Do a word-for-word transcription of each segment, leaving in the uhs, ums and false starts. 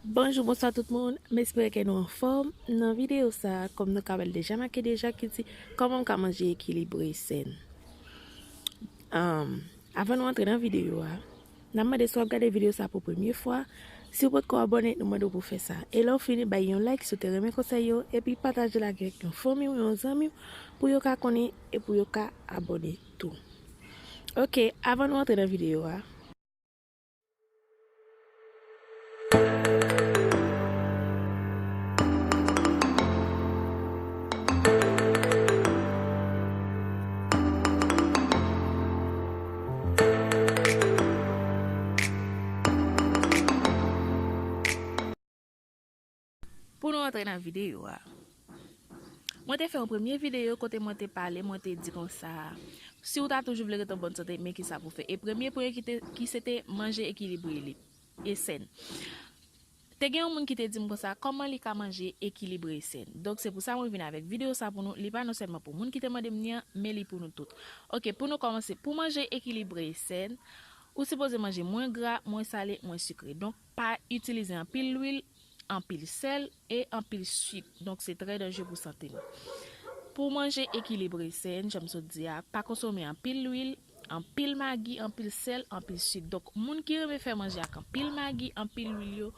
Bonjou, bonswa tout moun. M espere ke nou anfòm. Nan videyo sa a, kòm nou ka wè l deja make deja ki di kòman m ka manje ekilibre e sèn. Anm, avan nou antre nan videyo a, n ap mande si w ap gade videyo sa a pou premye fwa, si w potko abòne, nou mande w pou w fè sa. E lè w fini, bay yon like si w te renmen konsèy yo, epi pataje l avèk yon fanmi w, yon zanmi w, pou yo ka konnen e pou yo ka abòne tou. Oke, avan nou antre nan videyo a, Pou nou antre nan videyo a, mwen te fè yon premye videyo kote mwen te pale, mwen te di konsa, si w ta toujou vle ret an bòn sante, men kisa pou w fè. E premye pwen ki te, ki se te manje ekilibre li, e sèn. Te gen yon moun ki te di m konsa, kòman li ka manje ekilibre e sèn. Donk, se pou sa mwen vin avèk videyo sa pou nou. Li pa non sèlman pou moun ki te mande m li an, men li pou nou tout. Oke, pou nou kòmanse, pou manje ekilibre e sèn, ou sipoze manje mwen gra, mwen sale, mwen sikre. Donk, pa itilize anpil lwil, anpil sèl e anpil sik. Donk, se trè danjere pou sante nou. Pou manje ekilibre e sèn, jan m sot di a, pa konsome anpil lwil, anpil magi, anpil sèl, anpil sik. Donk, moun ki renmen fè manje ak anpil magi, anpil lwil yo,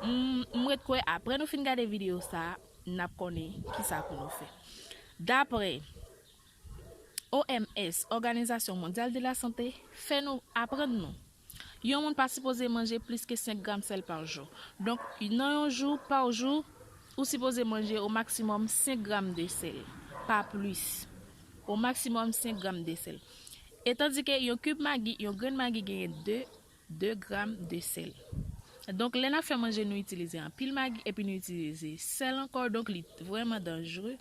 m, m ret kwè apre nou fin gade videyo sa a, n ap konnen kisa pou nou fè. Daprè O M S, Òganizasyon Mondyal de la Sante, fè nou aprann nou, yon moun pa sipoze manje plis ke senk gram sèl pa jou. Donk, nan yon jou, pa jou, ou sipoze manje o maksimòm senk gram de sèl, pa plis. O maksimòm senk gram de sèl. E tandike yon kib magi, yon grenn magi genyen de, de gram de sèl. Donk, lè n ap fè manje, nou itilize anpil magi epi nou itilize sèl ankò, donk li vrèman danjere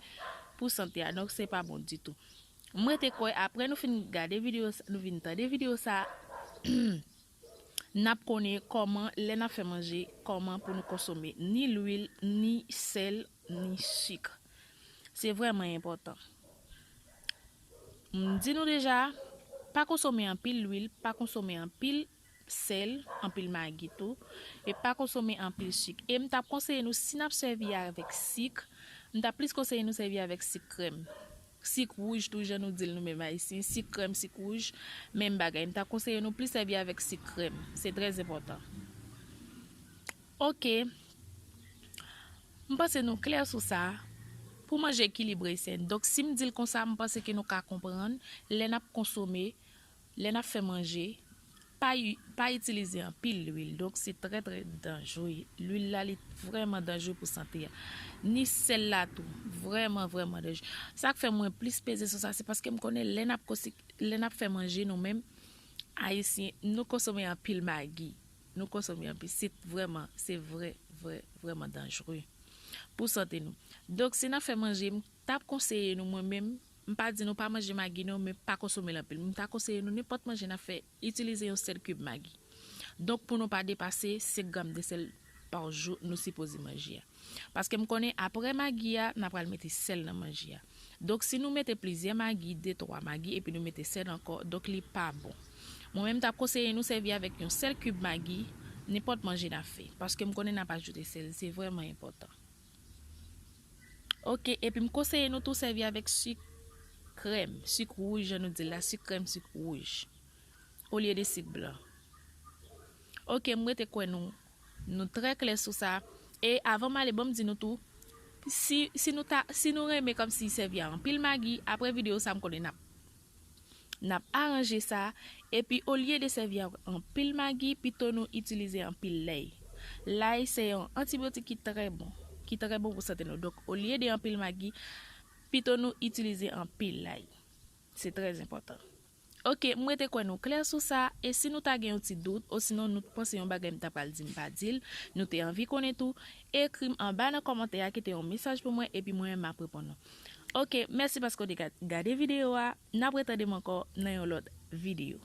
pou sante a. Donk, se pa bon ditou. Mwen te kwè, apre nou fin gade videyo sa, nou fin tande videyo sa, n ap konnen kòman, lè n ap fè manje, kòman pou nou konsome ni lwil, ni sèl, ni sik. Se vrèman enpòtan. M di nou deja, pa konsome anpil lwil, pa konsome anpil sèl, anpil magi tou, e pa konsome anpil sik. E m t ap konseye nou, si n ap sèvi avèk sik, m t ap plis konseye nou sèvi avèk sik krèm. Sik wouj tou, jan nou di l nou menm Ayisyen, sik krèm, sik wouj, menm bagay. M t ap konseye nou plis sèvi avèk sik krèm. Se trè enpòtan. Oke. M panse nou klè sou sa. Pou manje ekilibre e sèn. Donk, si m di l konsa, m panse ke nou ka konprann lè n ap konsome, lè n ap fè manje, pa, pa itilize anpil lwil. Donk, se trè, trè danjere. Lwil la, li vrèman danjere pou sante a. Ni sèl la tou, vrèman, vrèman danjere. Sa k fè mwen plis peze sou sa, se paske m konnen lè n ap konsi-, lè n ap fè manje, nou menm, Ayisyen, nou konsome anpil magi. Nou konsome anpil. Se vrèman, se vrè, vrè, vrèman danjere pou sante nou. Donk, si n ap fè manje, m t ap konseye nou, mwen menm, m pa di nou pa manje magi non, men pa konsome l anpil. M ta konseye nou, nenpòt manje n ap fè, itilize yon sèl kib magi. Donk, pou nou pa depase senk gram de sèl pa jou, nou sipoze manje a. Paske m konnen apre magi a, n a pral mete sèl nan manje a. Donk, si nou mete plizyè magi, de, twa magi, epi nou mete sèl ankò, donk li pa bon. Mwen menm, m t ap konseye nou sèvi avèk yon sèl kib magi, nenpòt manje n ap fè. Paske m konnen n ap ajoute sèl, se vrèman enpòtan. Oke, epi m konseye nou tou sèvi avèk sik krèm, sik wouj, jan nou di l la, sik krèm, sik wouj, olye de sik blan. Oke, m rete kwè nou, nou trè klè sou sa. E avan m ale, ban m di nou tou, si, si nou ta, si nou renmen kòmsi sèvi a anpil magi, apre videyo sa, m konnen n ap, n ap aranje sa. Epi, olye de sèvi a anpil magi, pito nou itilize anpil lay. Lay se yon antibiotik ki trè bon, ki trè bon pou sante nou. Donk, olye de anpil magi, pito nou itilize anpil lay. Se trè enpòtan. Oke, m rete kwè nou klè sou sa, e si nou ta gen yon ti dout, osinon nou panse yon bagay m ta pral di m pa di l, nou te anvi konnen tou, ekri m anba nan kòmantè a, kite yon mesaj pou mwen, epi mwen menm m ap reponn ou. Oke, mèsi paske w te ga-, gade videyo a, n ap retande m ankò nan yon lòt videyo.